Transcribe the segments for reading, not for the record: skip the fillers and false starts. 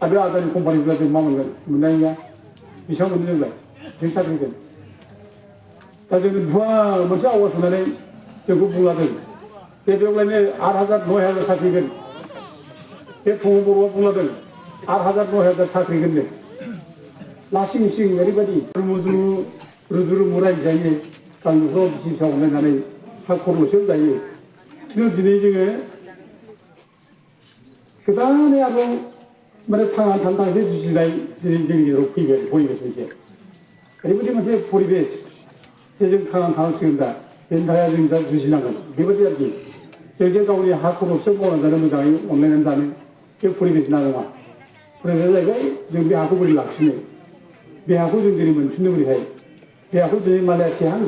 बे आदानि कम्पानिफ्रा जों मा मोनगोन मोननाय नङा बेसेबां मोनो जोंलाय जों साख्रिगोन दा जोंनि बुवा मोनसे आवाज होनानै जोंखौ बुंलादों बे बेवलायनो 8,000 9,000 साख्रिगोन बे फुङाव बर'आ बुंलादों 8,000 9,000 साख्रिगोननो लासिं सिं ओरैबायदि रुजु रुमु रायजो जायो गामिफ्राव बिसि फिसा अनलायनानै हा खरल'सो जायो खिन्थु दिनै जोङो गोदानै आरोबाव माने थांनानै थानो थाखाय जुजिनाय दिनै जोंनि गेजेराव फैबाय परिबेस मोनसे ओरैबायदि मोनसे परिबेस जे जों थांनानै थानांसिगोन दा बेनि थाखाय जों दा जुजिनांगोन बेबायदि आरोखि जों जे गावनि हा खरल'सो मावनानै जानो मोजाङै अनलायनानै जानो बे परिबेस नाङा परिबेसा जाहैबाय जों बे हाखौ बोरै लाखिनो बे हाखौ जों दिनै मोनफिननो बोरैहाय बे हाखौ दिनै मालाया सेहां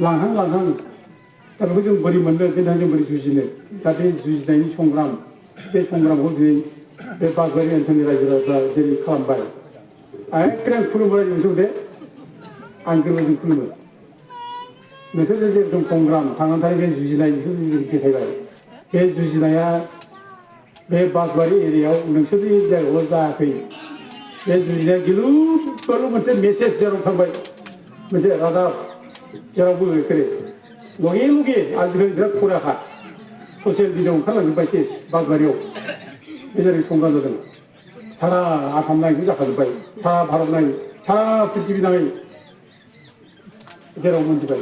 लांहां दा बेखौ जों बोरै मोननो बेनि थाखाय जों बोरै जुजिनो दा बे जुजिनायनि संग्राम बे संग्रामखौ दिनै बे बागबारि ओनसोलनि रायजो राजाफ्रा दिनै खालामबाय एखेबारे आं खुलुमो रायजोखौ दे आं गोरबोजों खुलुमो नोंसोर जेरोखोम संग्राम थांनानै थानाय बे जुजिनाय बेखौ देखायबाय बे जुजिनाया बे बासबारि एरियायाव नोंसोरनि जायगायावल' जायाखै बे जुजिनाया गिलुबालु मोनसे मेसेज जेराव थांबाय मोनसे रादाब जेरावबो एखेबारे लगे आजिखालि बिराद फराखा ससियेल मिडियाआव ओंखारलांजोब्बाय केस बासबारियाव बे जेरै संग्राम जादों सारा आसाम नाङैनो जाखाजोब्बाय सारा भारत नाङै सारा पृथिबि नाङै जेराव मोनथिबाय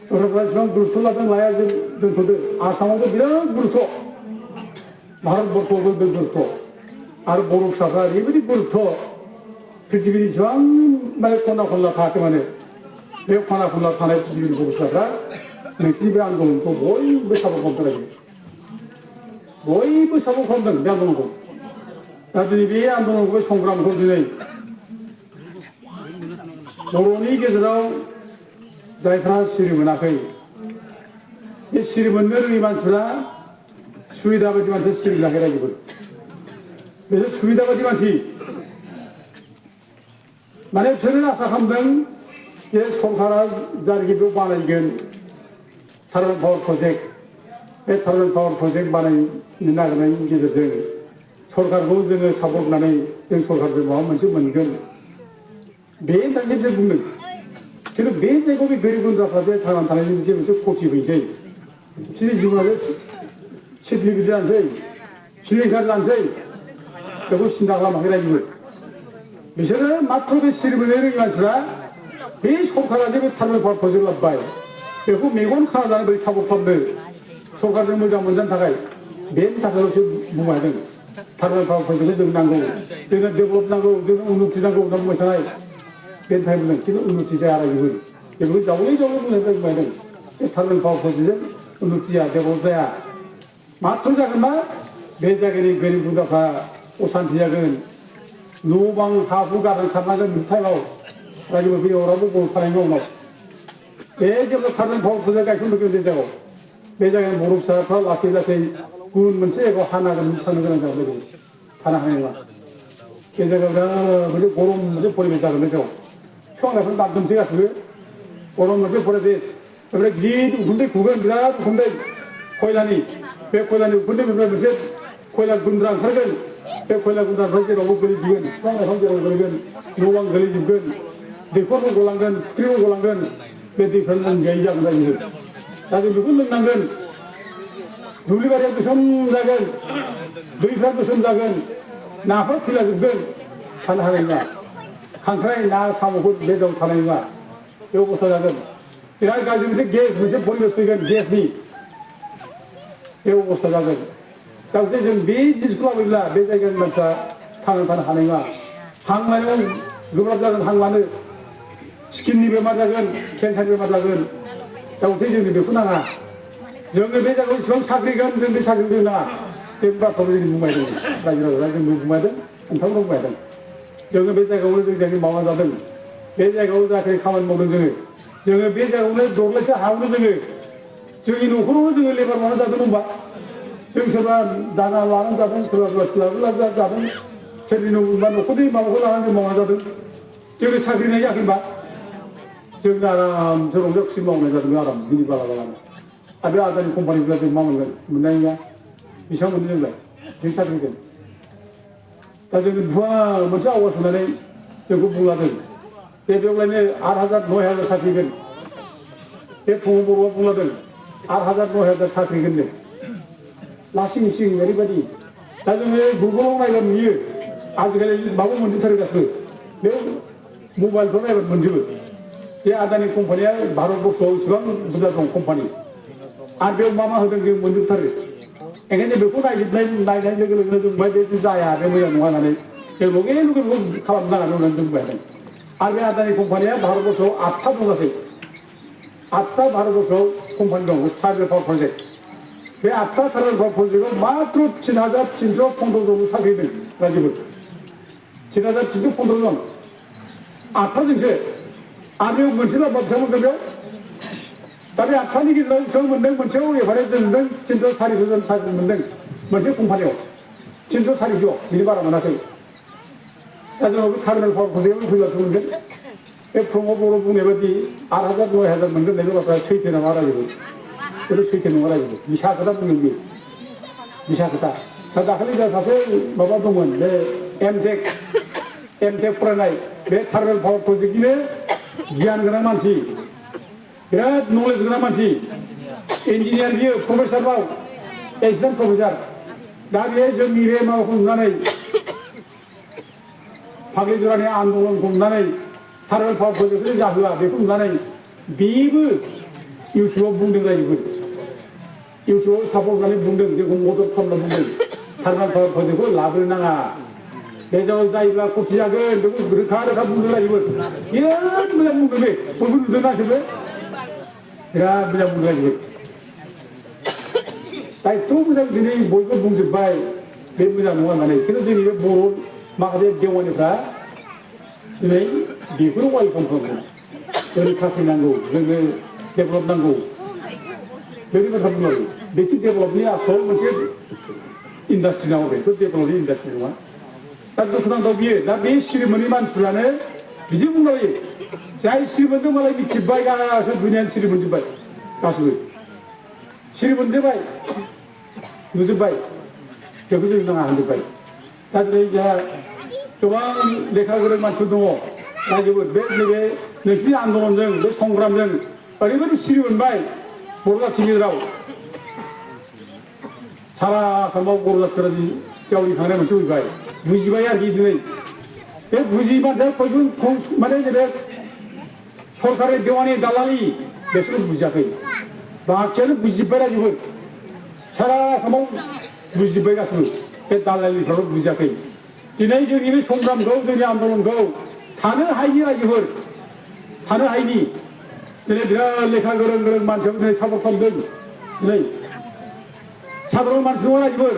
सरकारफ्रा इसेबां गुरुत्थ' लादों लाया जों दोनथ'दो आसामावबो बिराद गुरुत्थ' भारतबर्षआवबो बे गुरुत्थ' आरो बर' फिसाफ्रा ओरैबायदि गुरुत्थ' पृथिबिनि जेसेबां माने खना खनला थायाखै माने बे खना खनला थानाय पृथिबिनि बर' फिसाफ्रा नोंसिनि बे आन्दलनखौ बयबो सापर्ट खालामदों बयबो सापर्ट खालामदों बे आन्दलनखौ दा दिनै बे आन्दलनखौ संग्रामखौ दिनै बर'नि गेजेराव जायफ्रा सिरि मोनाखै बे सिरि मोननो रोङि मानसिफ्रा सुबिदा बायदि मानसि सिरि मोनाखै रायजोफोर बिसोर सुबिदा बायदि मानसि माने बिसोरो आसा खालामदों जे सरकारा जायखि बेयाव बानायगोन टार्बाइन पावार प्रजेक्ट बे टार्बाइन पावार प्रजेक्ट बानायनो नागिरनायनि गेजेरजों सरकारखौ जोङो सापर्ट होनानै जों सरकारजों माबा मोनसे मोनगोन बे होननानै जों बुंदों खिन्थु बे जायगायाव बे गोरिब गुन्द्राफ्रा बे थांनानै थानायनि मोनसे खथि फैसै बिसोरनि जिबनानो सिथलिबिलि जानोसै सिलिंखार जानोसै बेखौ सिन्था खालामाखै रायजोफोर बिसोरो माथ्र बे सिरि मोननो रोङि मानसिफ्रा बे सरकारा जे बे टार्बाइन पावार प्रजेक्ट लाबोबाय बेखौ मेगन खानानै बोरै सापर्ट खालामदों सरकारजों मोजां मोनजानो थाखाय बेनि थाखायल'सो बुंबायदों टार्बाइन पावार प्रजेक्टखौ जों नांगौ जोंनो डेभेलप नांगौ जोंनो उन्नति नांगौ होनना बुंबाय थानाय बेनि थाखाय बुंदों खिन्थु उन्नति जाया रायजोफोर बेखौ जावले बुंनायनिफ्राय बुंबायदों बे टार्बाइन पावार प्रजेक्टजों उन्नति जाया डेभेलप जाया माथ्र जागोन मा बे जायगानि गोरिब गुन्द्राफ्रा असान्ति जागोन न' बां हा हु गारनानै खारनांगोन टाइमाव रायजोफोर बेयाव रावबो बर' थानायनि उनाव बे जेब्ला टार्बाइन पावार प्रजेक्ट गायसनदों बे जायगायाव बे जायगानि बर' फिसाफ्रा लासै गुबुन मोनसे जायगायाव हा नागिरनानै थांनो गोनां जागोन लोगो थानो हानाय नङा बे जायगायाव बिराद मोनसे गरम मोनसे परिबेस जागोन बे जायगायाव बिफां लाइफां दानदोंसै गासिबो गरम मोनसे परिबेस ओमफ्राय गिदिर उखुन्दै खुगोन बिराद उखुन्दै खयलानि बे खयलानि उखुन्दैनिफ्राय मोनसे खयला गुन्द्रा ओंखारगोन बे खयला गुन्द्रानिफ्राय जेरावबो गोलैजोबगोन बिफां लाइफां जेराव गोलैगोन न' बां गोलैजोबगोन दैखरबो गलांगोन फुख्रिबो गलांगोन बे दैफ्रा लोंजायै जागोन रायजोफोर दा जों बेखौ लोंनांगोन दुब्लि बारिया गोसोम जागोन दैफ्रा गोसोम जागोन नाफोर थैलाजोबगोन थानो हानाय नङा खांख्राइ ना साम'खौ बे जायगायाव थानाय नङा बे अबस्था जागोन बिराद गाज्रि मोनसे परिबेस फैगोन गेसनि बे अबस्था जागोन दा जों बे जिनिसखौ लाबोब्ला बे जायगानि मानसिया थांनानै थानो हानाय नङा हां लानायाव गोब्राब जागोन हां लानो स्किननि बेमार जागोन केन्सार बेमार जागोन दा जोंनो बेखौ नाङा जोङो बे जायगायाव इसेबां साख्रिगोन जों बे साख्रिखौ नाङा बे बाथ्राखौ जों बुंबाय दं रायजो राजाफ्रा जोंबो बुंबायदों नोंथांमोनबो बुंबायदों जोङो बे जायगायावनो जों जायगायाव मावना जादों बे जायगायाव जाहाथे खामानि मावदों जोङो बे जायगायावनो दरलायसे हायावनो जोंनि न'खरावनो जोङो लेबार मावना जादों होनबा जों सोरबा दाना लानानै जादों सोरबा जादों सोरनि न'खरनि माबाखौ लानानै जों मावना जादों जोङो साख्रि होनाय जायाखै होनबा जोंनो आरामसो रंजा खुसि मावनाय जादों आराम दिनै बाला आरो बे आदानि कम्पानिफ्रा जों मा मोनगोन मोननाय नङा बेसेबां मोनो जोंलाय साख्रिगोन दा जोङो बुवा मोनसे आवाज होनानै जोंखौ बुंलादों बे बेवलायनो 8,000 9,000 साख्रिगोन बे फुङाव बर'आ बुंलादों 8,000 9,000 साख्रिगोननो लासिं सिं ओरैबायदि दा जोङो गुगोलाव नायबा नुयो आजिखालि माबा मोनजोबथारो गासिबो बे मबाइलफ्राव नायबा मोनजोबो बे आदानि कम्पानिया भारतबर्षआव इसेबां बुरजा दं कम्पानि आरो बेयाव मा होदों जों मोनजोबथारो ओंखायनो बेखौ नायनाय लोगो लोगोनो जों बुंबाय बे जाया बे मोजां नङा होननानै जों लगे लगे बेखौ खालामनो नाङा होननानै जों बुंबाय आरो बे आदानि कम्पानिया भारतबर्षआव 8था दं गासै 8था भारतबर्षआव कम्पानि दं सार्भे पावार प्रजेक्ट बे 8था सार्भे पावार प्रजेक्टआव मात्र 3,315 जन साख्रि होदों रायजोफोर 3,315 जन 8थाजोंसो आरो बेयाव मोनसे लामा बेसेबां मोनदों बेयाव दा बे 8थानि गेजेराव बेसेबां मोनदों मोनसेयाव एभारेज मोनदों 300-400 जन साख्रि मोनदों मोनसे कम्पानियाव 300-400 बिनि बारा मोनाखै दा जोंनाव बे टार्मिनेल पावार प्रजेक्टआव फैब्लासो मोनगोन बे प्रमद बर' बुंनाय बायदि 8,000 9,000 मोनगोन होननाय बाथ्राया सैथो नङा रायजोफोर बेथ' सैथो नङा रायजोफोर मिसा खोथा बुंदों बे मिसा खोथा दा दाखालि जा सासे माबा दंमोन बे एमटेक फरायनाय बे टार्मिनेल पावार प्रजेक्टनिनो गियान गोनां मानसि बिराद नलेज गोनां मानसि इन्जिनियार बियो प्रफेसार बाव एसिस्टेन्ट प्रफेसार दा बेयो जोंनि बे माबाखौ नुनानै फाग्लि जरानि आन्दलनखौ नुनानै टार्मिनेल पावार प्रजेक्टखौ जाहोआ बेखौ नुनानै बेबो इउटुबाव बुंदों रायजोफोर इउटुबाव सापर्ट होनानै बुंदों जोंखौ मदद खालामना बुंदों टार्मिनेल पावार प्रजेक्टखौ लाबोनो नाङा बे जायोब्ला खथि जागोन बेखौ रोखा रोखा बुंदों रायजोफोर बिराद मोजां बुंदों बे बयबो नुदों गासैबो बिराद मोजां बुंदों रायजोफोर दायथ' मोजां दिनै बयबो बुंजोब्बाय बे मोजां नङा होननानै खिन्थु जोंनि बे बर' माखासे देवानिफ्रा दिनै बेखौनो वेलकाम खालामदों जोंनो साख्रि नांगौ जोंनो डेभेलप नांगौ बेनि बाथ्रा बुंनांगौ बेखौ डेभेलपनि आसल मोनसे इन्डास्ट्रि नांगौ बेखौ डेभेलपनि इन्डास्ट्रि नङा दा दुखुनांथाव बियो दा बे सिरि मोनै मानसिफ्रानो बिदि बुंलायो जाय सिरि मोनदों मालाय मिथिबाय गासैबो दुनियानो सिरि मोनजोब्बाय गासैबो सिरि मोनजोब्बाय नुजोब्बाय बेखौ जों नाङा होनजोब्बाय दा दिनै जोंहा गोबां लेखा गोरों मानसिफोर दङ रायजोफोर बे नैबे नोंसिनि आन्दलनजों बे संग्रामजों ओरैबायदि सिरि मोनबाय बर' जाथिनि राव सारा आसामाव बर' जाथिफोरा जावरिखांनाय मोनसे फैबाय बुजिबाय आरोखि दिनै बे बुजियै मानसिया बयबो माने नैबे सरकारि देवानि दालालि बेसोर बुजियाखै बाखियानो बुजिजोब्बाय रायजोफोर सारा आसामाव बुजिजोब्बाय गासैबो बे दालालिफ्राबो बुजियाखै दिनै जोंनि बे संग्रामखौ जोंनि आन्दलनखौ थानो हायिनि रायजोफोर थानो हायिनि दिनै बिराद लेखा गोरों गोरों मानसियाबो दिनै सापर्ट खालामदों दिनै साधारन मानसि नङा रायजोफोर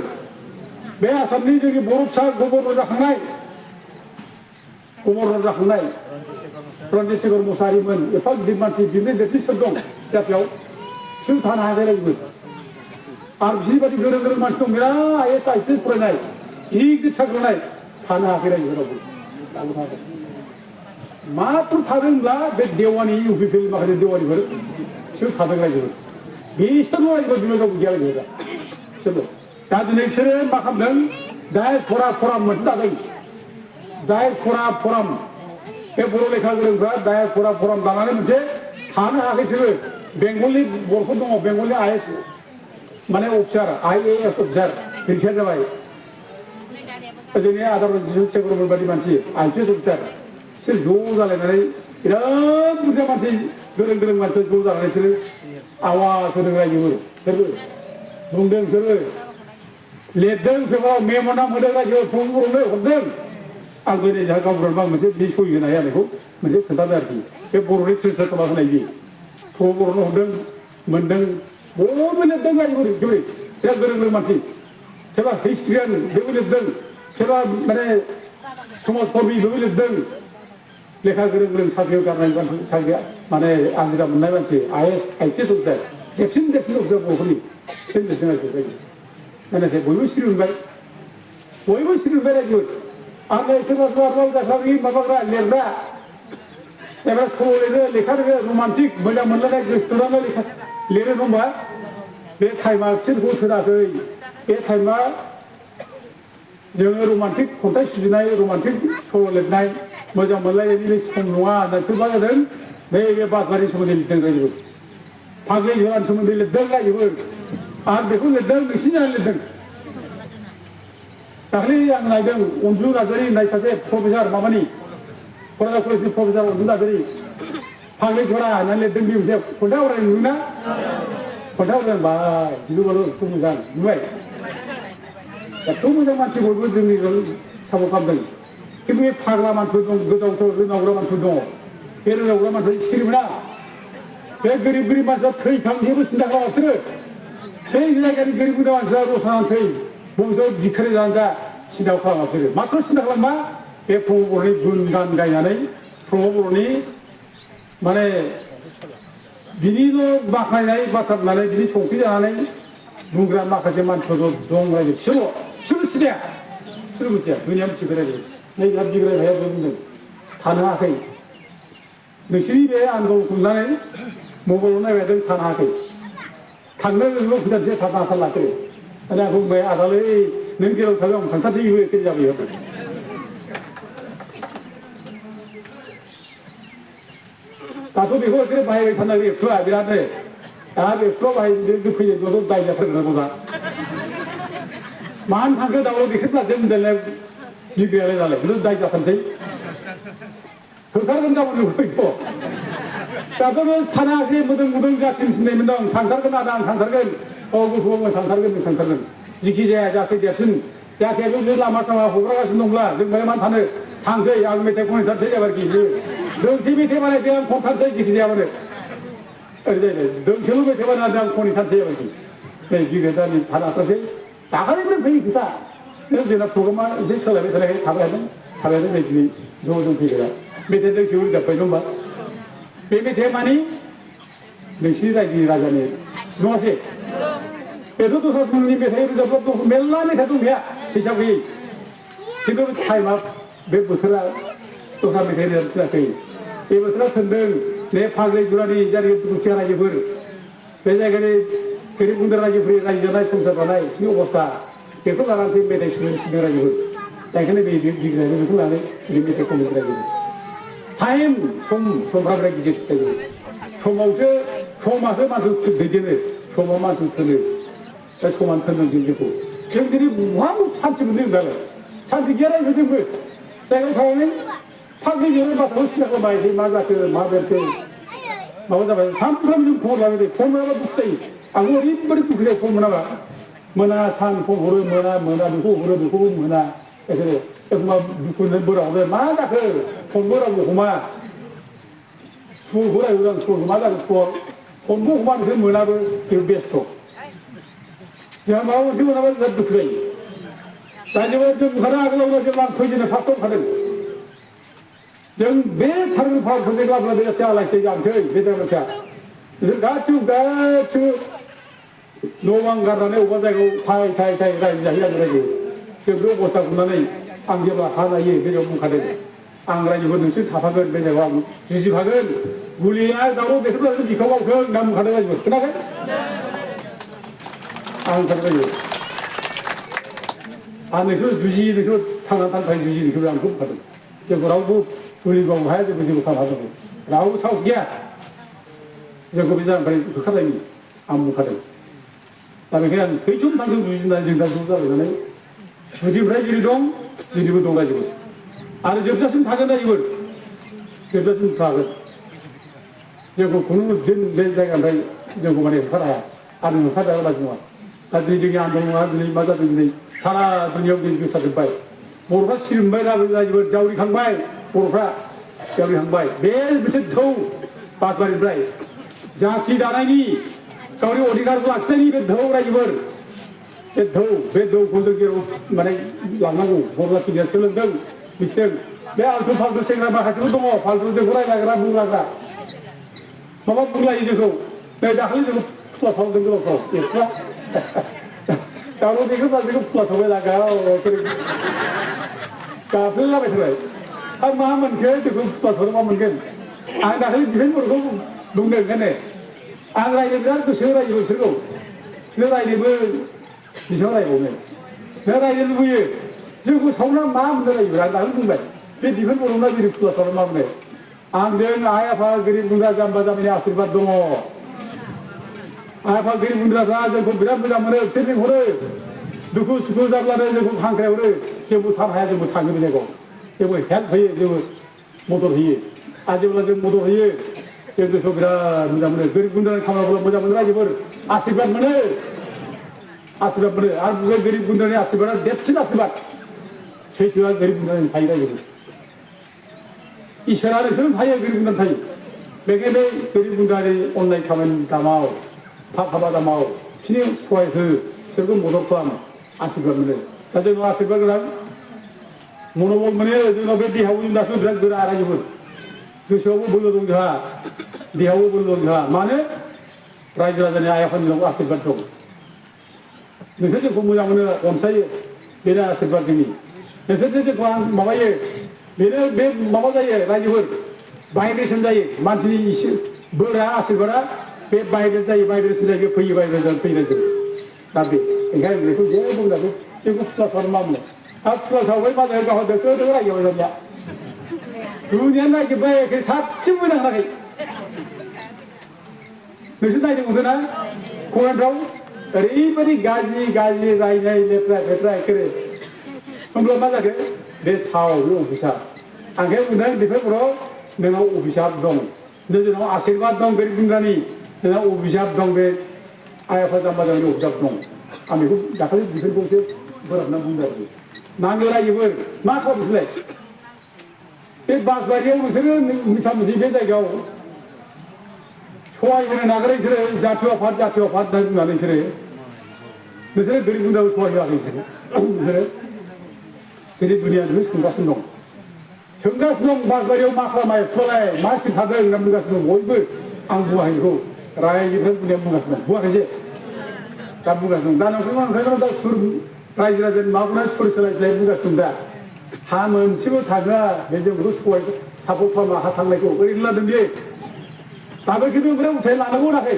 बे आसामनि जोंनि बर' फिसा गभर्नर जाखांनाय रन्जित शेखर मुसाहारिमोन एफा गिदिर मानसि बिनि देरसिन सोर दं जातियाव बिसोर थानो हायाखै रायजोफोर आरो बिसोरनि बादि गोरों गोरों मानसि दं बिराद IAS IPS फरायनाय गिदिर साख्रिनाय थानो हायाखै रायजोफोरावबो मात्र थादोंब्ला बे देवानि UPPL माखासे देवानिफोर बिसोर थादों रायजोफोर बिसोरल' रायजोफोर बिमा रावबो गैया रायजोफोरा बिसोरल' दा दिनै बिसोरो मा खालामदों दाय फराम मोनसे दादों दाय फराम बे बर' लेखा गोरोंफ्रा दाय फराम दानानै मोनसे थानो हायाखै बिसोरो बेंगलनि बर'फोर दङ बेंगलनि IAS माने अफिसार IAS अफिसार रिटायार जाबाय जोंनि आदार रन्जित शेखरमोन बायदि मानसि IPS अफिसार बिसोर ज' जालायनानै बिराद बुरजा मानसि गोरों मानसि ज' जानानै बिसोरो आवाज होदों रायजोफोर बिसोरबो बुंदों बिसोरो लिरदों पेपाराव मेम'रान्डाम होदों रायजोफोर बर'नो हरदों आं दिनै जोंहा गावबुरानो आं मोनसे बे सहि होनो हाया बेखौ मोनसे खोन्थादों आरोखि बे बर'नि ट्रेन्सलेट खालामना होनाय बे बर'नो हरदों मोनदों बयबो लिरदों रायजोफोर बिराद गोरों मानसि सोरबा हिस्ट्रियान बेबो लिरदों सोरबा माने समाज कर्मि बेबो लिरदों लेखा गोरों साख्रियाव गारनाय मानसि साख्रिया माने आजिरा मोननाय मानसि IAS IPS अफिसार देरसिन अफिसार बर'फोरनि बिसोर लिरदों आरोखि नाथाय बयबो सिरि मोनबाय रायजोफोर आरो सोरबा माबाग्रा लिरग्रा एबा सल' लिरो लेखा रोङो रमान्टिक मोजां मोनलायनाय गोसोथोनानै लेखा लिरो नङा होमबा बे टाइमा बिसोरखौ थोनाखै बे टाइमा जोङो रमान्टिक खन्थाइ सुजुनाय रमान्टिक सल' लिरनाय मोजां मोनलायनायनि सम नङा होननानै मा जादों नैबे बासबारिनि सोमोन्दै लिरदों रायजोफोर फाग्लि जरानि सोमोन्दै लिरदों रायजोफोर आरो बेखौ लिरदों नोंसिनि लिरदों दाख्लै आं नायदों अनजु नार्जारि होननाय सासे प्रफेसार माबानि क'क्राझार कलेजनि प्रफेसार अनजु नार्जारि फाग्लि जरा होननानै लिरदों बे मोनसे खन्थाइ आवरायनाय नुदोंना खन्थाइ आवरायबाय गिलु-बालु खुब मोजां नुबाय एथ' मोजां मानसि बयबो जोंनि सापर्ट खालामदों खिन्थु बे फाग्ला मानसिफोर दं गोदाव रोनावग्रा मानसिफोर दङ बे रोनावग्रा मानसिफोर सिरि मोना बे गोरिब मानसिया थैखां जेबो सिन्था खालामा बिसोरो সেই जायगानि गोरिब गुन्द्रा मानसिया रसा नांथै बबेयाव बिखारि जाना सिन्था खालामा बिसोरो माथ्र सिन्था खालामा बे प्रमद बर'नि गुन गान गायनानै प्रमद बर'नि माने बिनिल' बाख्नायनाय बाथ्रा बुंनानै बिनि संख्रि जानानै बुंग्रा माखासे मानसिफोर दं रायजो बिसोरबो सिनाया बिसोर मिथिया दुनिया मिथिगौ रायजो नै बिराद बिग्राय भाइया बुंदों थानो हायाखै नोंसोरनि बे आन्दोलन खुंनानै मबाइलाव नायबाय थादों थानो हायाखै थांनो नोंल' फैजानोसै थानो हाथारलाखै माने आंखौ बुंबाय आदालै नों जेराव थाङो आं थांथारसै इबो एखे जाबाय दाथ' बेखौ एसे बाहायबाय थानांगौ एक्सुआ बिरादनो दा एक्सुआ बाहायनो फैनाय दाय जाथारगोन दा मानो थांखो दाउआव देखायब्ला जों होनलाय बिग्रायालाय नालाय बेखौ दाय जाथारसै होखारगोन गाबोन फैथ' दाथ' बे थानो हायाखै मोदोम गुदुं जाथिं सिननायमोन दं थांथारगोन आदा आं थांथारगोन औ गथ'आ थांथारगोन जिखि जाया जाखै देरसिन जाखै बे लामा सामा हगारगासिनो दंब्ला जों माने मानो थानो थांसै आं मेथाइ खनहैथारसै जाबाय दोंसे मेथाइ बानायदों आं खनथारसै जिखि जाया माने ओरै जायो दोंसेल' मेथाइ बानायदों आं खनहैथारसै जाबाय नै गिदिर दा नै थानो हाथारसै दाखालिनिफ्राय फैयो खोथा जोंना प्रग्रामा एसे सोलायबाय थानायखाय थाबाय नै दिनै ज' फैग्रा मेथाइ दोंसे रोजाबबाय नङा होमबा बे मेथाइआ मानि नोंसिनि रायजोनि राजानि नङासै बेथ' दस्राफोरनि मेथाइ रोजाबग्रा मेरला मेथाइ दं गैया हिसाब गैयै खिन्थु टाइमा बे बोथोरा दस्रा मेथाइ रोजाबथाराखै बे बोथोरा थोनदों बे फाग्लि जरानि जायगानि दुखुथिया रायजोफोर बे जायगानि गोरिब गुन्द्रा रायजोफोरनि रायजो जानाय संसार जानाय बिनि अबस्था बेखौ लानानै मेथाइ सुजुनो रायजोफोर दा ओंखायनो बे बिग्रायानो बेखौ लानानै बे मेथाइ खननो रायजोफोर टाइम समफ्रा बिराद गिदिर जायो समासो मानसिखौ दैदेनो समाव मानसिखौ थोनो दा समान थोनदों जोंखौ जों दिनै बहा सान्थि मोनदों दालाय सान्थि गैया रायजो जोंबो जायगायाव थांनानै फाग्लि जरै बाथ्राखौ सिन्था खालामबाय मा जाखो मा बेरखो माबा जाबाय सानफ्रामबो जों खबर लाबाय फन मोनाबा दुखु जायो आंबो ओरैबायदि दुखु जायो फन मोनाबा मोना सान फन हरो मोना बेखौ हरो बेखौबो मोना एखम्बा दुखु बोरा हरो मा जाखो फनबो रावबो हमा सुरखौ रायहरो आं सुरखौ मा जाखो सुर फनबो हमा नोंसोर मोनाबो बेबो बेस्थ' जोंहा माबा मोनसे मोनाबा बिराद दुखु जायो दा जों बुंखादों आगोलावनो जेब्ला आं फैजेननो फार्स्टआव ओंखारदों जों बे थारगोन पावार प्रजेक्ट लाबोना बे जायगाया आलायसै जानोसै बे जायगाया बिसोर गासिबो न' बां गारनानै अबेबा जायगायाव थाय रायजो जाहैनांगौ रायजो जों बे अबस्था खुंनानै आं जेब्ला हा जायो बे जायगायाव बुंखादों आं रायजोफोर नोंसोर थाफागोन बे जायगायाव आं जुजिफागोन गुलिया दाउआव बेफोरबायदि बिखाव गावखौ होनना बुंखादों रायजोफोर खोनाखै आं रायजो आं नोंसोर जुजियो नोंसोर थांनानै थानो थाखाय जुजियो नोंसोर आंखौ बुंखादों जोंखौ रावबो गुलि गावनो हाया जोंखौ जेबो खालामनो हागौ रावबो साहस गैया जोंखौ बे जायगानिफ्राय होखारनायनि आं बुंखादों दा बेखायनो आं थैजों थांजों जुजिनानै जों दा ज' जालायनानै गुदिनिफ्राय जेरै दं दिनैबो दं रायजोफोर आरो जोबजासिम थागोन रायजोफोर जोबजासिम थागोन जोंखौ खुनु दिन बे जायगानिफ्राय जोंखौ माने होखार हाया आरो होखारजाग्रा रायजो नङा दा दिनै जोंनि आन्दलना दिनै मा जादों दिनै सारा दुनियाव दिनै गोसारजोब्बाय बर'फ्रा सिरिमोनबाय रायजोफोर जावरिखांबाय बर'फ्रा जावरिखांबाय बे मोनसे थौ बासबारिनिफ्राय जाथि दानायनि गावनि अधिकारखौ लाखिनायनि बे धौ रायजोफोर बे धौखौ जों जेराव माने लांनांगौ बर' जाथिया सोलोंदों मिथिदों बे आल्थु फाल्थु सेंग्रा माखासेबो दङ फाल्थु जोंखौ रायलायग्रा बुंलाग्रा माबा बुंलायो जोंखौ नै दाखालि जोंखौ फुस्ला सावदों गोलावफ्राव एक्सट्रा दावराव देखायब्ला जोंखौ फुस्ला सावबाय लागाव गाफ्लेलाबाय थाबाय आरो मा मोनखो जोंखौ फुस्ला सावदों मा मोनगोन आं दाखालि डिफेन्स बर्डखौ बुंदों ओंखायनो आं रायनो बिराद गोसो रायो बिसोरखौ नों रायनोबो बेसेबां रायबावनो नों रायनो लुबैयो जोंखौ सावना मा मोनदों बिराद आं बुंबाय बे बिफोर बर'ना गोरिब गुन्द्राफोरा मा मोनो आंजों आइ आफा गोरिब गुन्द्रा जाम्बा जाम्बिनि आशीर्बाद दङ आइ आफा गोरिब गुन्द्राफ्रा जोंखौ बिराद मोजां मोनो बिसोर लिंहरो दुखु सुखु जाब्लानो जोंखौ हांख्रायहरो जोंबो थाब हाया जोंबो थाङो बे जायगायाव जोंबो हेल्प होयो जोंबो मदद होयो आरो जेब्ला जों मदद होयो जों गोसोआव बिराद मोजां मोनो गोरिब गुन्द्रानि खामानिखौ मोजां मोनो रायजोफोर आशीर्बाद मोनो आरो बे गोरिब गुन्द्रानि आशीर्बादा देरसिन आशीर्बाद सैथोआ गोरिब गुन्द्रानि थायो रायजोफोर इसोरानो सोर थायो गोरिब गुन्द्रानि थायो बेखायनो गोरिब गुन्द्रानि अननाय खामानि दामाव थाब थाबा दामाव बिसोरनि सहाय हो बिसोरखौ मदद खालाम आशीर्बाद मोनो दा जोंनाव आशीर्बाद गोनां मन'बल मोनो जोंनाव बे देहायाव जों दासिम बिराद गोरा रायजोफोर गोसोआवबो बोलो दं जोंहा देहायावबो बोलो दं जोंहा मानो रायजो राजानि आइ आफानि दिनाव आशीर्बाद दं नोंसोर जोंखौ मोजां मोनो अनसायो बेनो आशीर्बाद जोंनि नोंसोरजों जोंखौ आं माबायो बेनो बे माबा जायो रायजोफोर भाइब्रेसन जायो मानसिनि इसे बोरा आशीर्बादा बे भाइब्रेसन जायो फैयो भाइब्रेसन फैनाय दा बे ओंखायनो बेखौ जेबो बुंजाबो जोंखौ फुथुलाफ्रानो मा मोनो आरो फुथुला सावबाय मा जायो गावहा दोखो दोखो रायजोआव जानिया दुनियानो नायजोब्बाय एखे सासेबो मोजां होनाखै नोंसोर नायनो मोनदों ना कमेन्टफ्राव ओरैबायदि गाज्रि गाज्रि रायनाय लेथ्रा फेथ्रा एखेरे होमब्ला मा जाखो बे साव बे अफिसा आंखाय बुंदों बेफोरखौ नोंनाव अभिशाप दं जोंनाव आशीर्बाद दं गोरिब गुन्द्रानि जोंनाव अभिशाप दं बे आइ आफा जाम्बा जाम्बिनि अभिशाप दं आं बेखौ दाखालि बेफोरखौसो बोराबना बुंदों आरोखि नांगौ रायजोफोर मा खालाम बिसोरलाय बे बासबारियाव नोंसोरो मिसा मिसि बे जायगायाव सहाय होनो नागिरो बिसोरो जातीय आफाद होनना बुंनानै नोंसोरो गोरिब गुन्द्राखौ सहाय होआखै बिसोरो गोरिब दुनियाखौ सोंगासिनो दं बासबारियाव मा खालामबाय फुलाय मा सिन्थादों होनना बुंगासिनो दं बयबो आं बुङाखै बेखौ रायजोफोर बुंनाया बुंगासिनो दं बुङाखैसो दा बुंगासिनो दं दा नोंथांमोन दा सुर रायजो राजानि माबाखौनो सुर सोलाय बुंगासिनो दं दा हा मोनसेबो थाङा बे जों बेखौ सहाय सापर्ट खालामा हा थांनायखौ ओरैनो लादों बियो दाबो खिन्थु ओमफ्राय उथाय लानांगौ होनाखै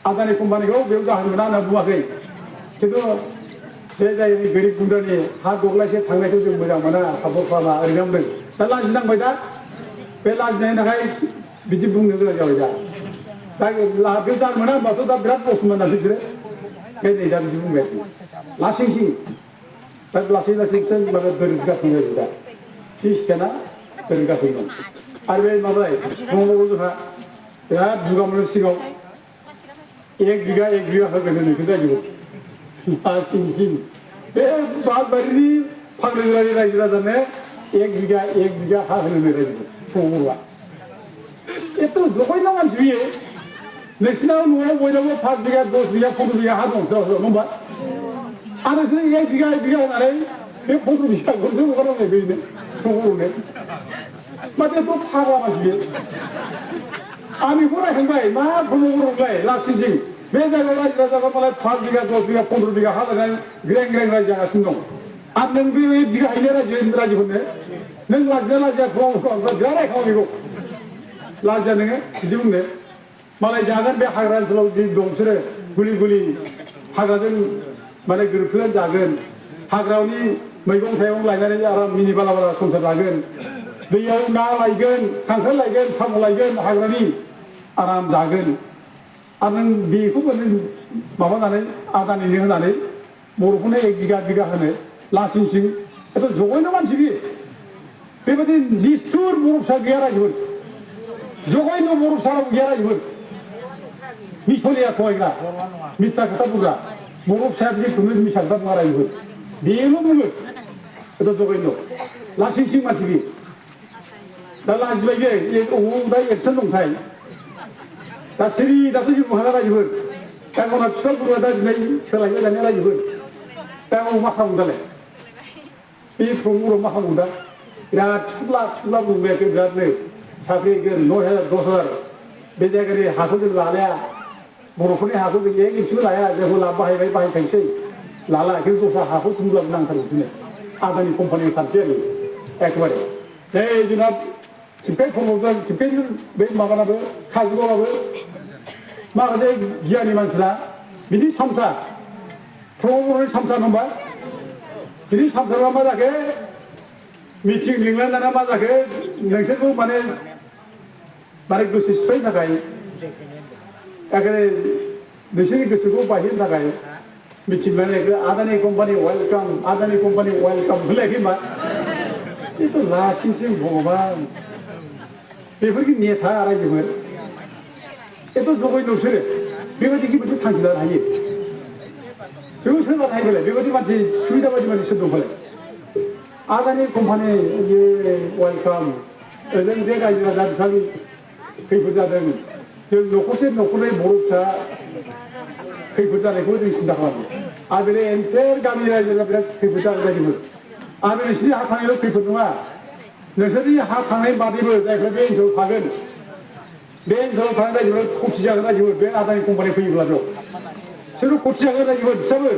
आदानि कम्पानिखौ बेयाव जाहोनो मोना होनना बुङाखै खिन्थु बे जायगानि गोरिब गुन्द्रानि हा दग्लायसे थांनायखौ जों मोजां मोना सापर्ट खालामा ओरैनो बुंदों दा लाजिनांबाय दा बे लाजिनायनि थाखाय बिदि बुंनो गोनां जाबाय दा बे जानो मोना होनबाथ' दा बिराद बसमोन ना बिसोरो बे नै दा बिदि बुंबाय लासैसो दा लासै लासैसो दोरगासिनो आरो दा सिस्टेना दोरगासिनो दं आरो बे माबालाय दंबावो जोंहा बिराद दुगा मोनो सिगाङाव एक बिगा होगोन नोंसोर जायगायाव सिं बे बासबारिनि फाग्लिगुरानि रायजो राजानो एक बिगा हा होनो रायजोखौ दंबावोआ एथ' जगायना मानसि बियो नोंसिनाव न'आव बयनावबो 5 बिगा 10 बिगा 15 बिगा हा दं सोरबा सोरबा नङा होमबा आरो नोंसोर एक बिगा होनानै बे 15 बिगाखौसो हगारनांगौ बेनो दंबावोनो माथो एथ' फाग्ला मानसि बियो आं बेखौ रायखांबाय मा दंबावोलाय लासिंसिं बे जायगायाव रायजो राजाफ्रा मालाय 5 बिगा 10 बिगा 15 बिगा हा लानानै ग्रें रायजो जागासिनो दं आरो नों बे बिगा हैनो रायजोफोरनो नों लाजिया बिराद रायखाङो बेखौ लाजिया नोङो बिदि बुंनो मालाय जागोन बे हाग्रा ओनसोलाव जि दं बिसोरो गुलि हाग्राजों माने गोरोबफ्लेनानै जागोन हाग्रानि मैगं थाइगं लायनानै आराम मिनि बाला संसार जागोन दैयाव ना लायगोन खांख्राइ लायगोन साम' लायगोन हाग्रानि आराम जागोन आरो नों बेखौबो नों माबानानै आदानिनो होनानै बर'फोरनो एक बिगा होनो लासिंसिं एथ' जगायनो मानसि बियो बेबायदि निस्थुर बर' फिसा गैया रायजोफोर जगायनो बर' फिसाराव गैया रायजोफोर मिसलिया थगायग्रा मिथ्या खोथा बुंग्रा बर' फिसाया बिदिखौनो मिसा खोथा बुङा रायजोफोर बेल' बुङो एथ' जगायनो लासिंसिं मानसि बियो दा लाजिबाय बे अबाव दा एक्सन दंथाय दा सिरि दाथ' जेबो हाला रायजोफोर दा गावना बिफाफोरा दा दिनै सोलायबाय दानिया रायजोफोर दा मा खालामो दालाय बे प्रम'राव मा खालामो दा बिराद थिफुला बुंबायाखै बिरादनो साख्रि 9,000 10,000 बे जायगानि हाखौ जों लालाया बर'फोरनि हाखौ जों एक इन्सिबो लाया जोंखौ बाहायखायसै लाला खिन्थु दस्रा हाखौ खुंब्लाबो नांथारगौ बिदिनो आदानि कम्पानिनि खान्थि आरो एखेबारे बे जोंना थिंफाय प्रम'दजों थिंफाय बे माबानाबो काजलगावआबो माखासे गियानि मानसिफ्रा बिदि सामसा प्रम'दनि सामसा नङा बिनि सानफ्रोमबो मा जाखो मिथिं लिंलायनानै मा जाखो नोंसोरखौ माने गोसो सिफायनो थाखाय एखेबारे नोंसोरनि गोसोखौ बायहोनो थाखाय मिथिं लानायखौ आदानि कम्पानि वेलकाम होनलायाखै होनबा बेथ' लासिंसिं भगबान बेफोरखि नेथा रायजोफोर बेथ' जगाय नोंसोरो बेबायदि मोनसे थांखि लानो हायो बेखौ सोर लानो हायो बेलाय बेबायदि मानसि सुबिदा बायदि मानसि सोर दं फालाय आदानि कम्पानि वेलकाम ओजों जे रायजो राजा बिथां खैफोद जादों जों न'खरसे न'खरनै बर' फिसा खैफोद जानायखौ जों सिन्था खालामो आरो बे एन्टेर गामि रायजोआ बिराद खैफोद जानाय रायजोफोर आरो नोंसिनि हा थांनायल' खैफोद नङा नोंसोरनि हा थांनाय बादैबो जायफ्रा बे ओनसोलाव थागोन बे ओनसोलाव थानाय रायजोफोरा खौथि जागोन रायजोफोर बे आदानि कम्पानि फैयोब्ला बेयाव बिसोरबो खौथि जागोन रायजोफोर बिसोरबो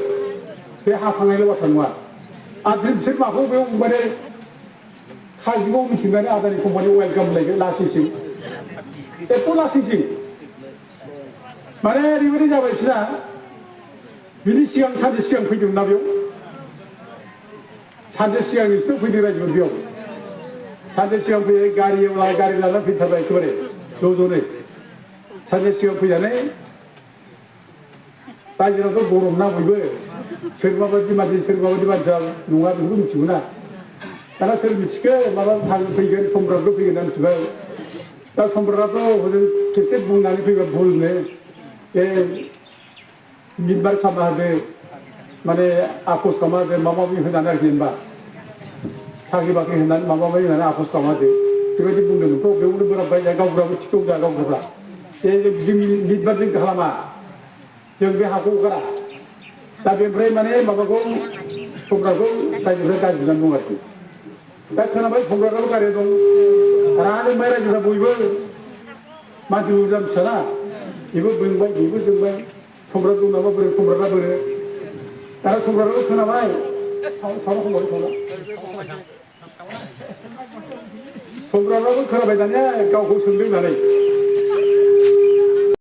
बे हा थांनायल' बाथ्रा नङा आरो बिसोर माखौ बेयाव माने काजिगाव मिथिंगानि आदानि कम्पानि वेलकाम लायगोन लासिंसिं एथ' लासिंसिं माने ओरैबायदि जाबाय बिसोरना बिनि सिगां सानसे सिगां फैदोंमोन ना बेयाव सानसे सिगां बिसोर फैदों रायजोफोर बेयाव सानसे सिगां फैयो गारि लानानै फैथारबाय एखेबारे ज'ज'नो सानसे सिगां फैनानै रायजोनाथ' गरम ना बयबो सोरबा बायदि मानसिया नङा बेखौ मिथिगौ ना दाना सोर मिथिखो माबा फैगोन सम्राटबो फैगोन ना मिथिबाय दा सम्राटआथ' हजों खेबसे बुंनानै फैबा भुलनो बे मिटबार खालामना होदो माने आखस खालामना होदो माबा माबि होनानै आरोखि होनबा साख्रि बाख्रि होनानै माबा माबि होनानै आखस खालामना होदो बेबायदि बुंदोंमोनथ' बेयावनो बोराबबाय गावबुराबो थिग दं जोंहा गावबुरा जों मिटबार जों खालामा जों बे हाखौ हगारा दा बेनिफ्राय माने माबाखौ सम्राटखौ रायजोफ्रा गाज्रि जानानै दं आरोखि दा खोनाबाय सम्राटआबो गारियाव दं राजोब्बाय रायजोफ्रा बयबो मानसि बुरजा फिसाना बेबो जोंबाय सम्राट दं नामा बोरो सम्राटआ बोरो दाना सम्राटआबो खोनाबाय सम्राटआबो खोनाबाय दानिया गावखौ सोंदों होननानै